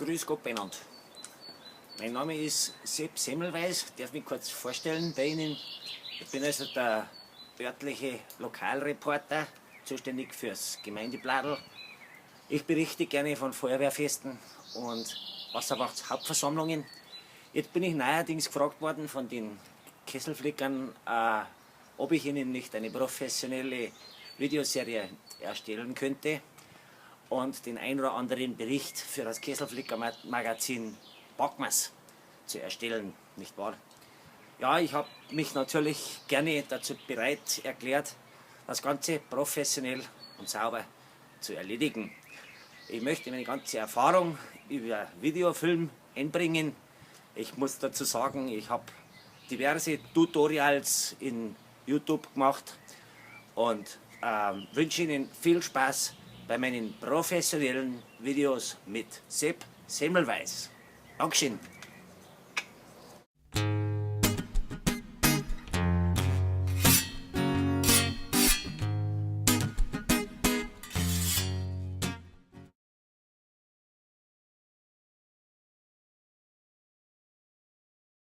Grüß Gott beinand. Mein Name ist Sepp Semmelweis, darf mich kurz vorstellen bei Ihnen. Ich bin also der örtliche Lokalreporter, zuständig fürs Gemeindebladl. Ich berichte gerne von Feuerwehrfesten und Wasserwachtshauptversammlungen. Jetzt bin ich neuerdings gefragt worden von den Kesselflickern, ob ich ihnen nicht eine professionelle Videoserie erstellen könnte und den ein oder anderen Bericht für das Kesselflicker-Magazin Packmas zu erstellen, nicht wahr? Ja, ich habe mich natürlich gerne dazu bereit erklärt, das Ganze professionell und sauber zu erledigen. Ich möchte meine ganze Erfahrung über Videofilm einbringen. Ich muss dazu sagen, ich habe diverse Tutorials in YouTube gemacht und wünsche Ihnen viel Spaß bei meinen professionellen Videos mit Sepp Semmelweis. Dankeschön.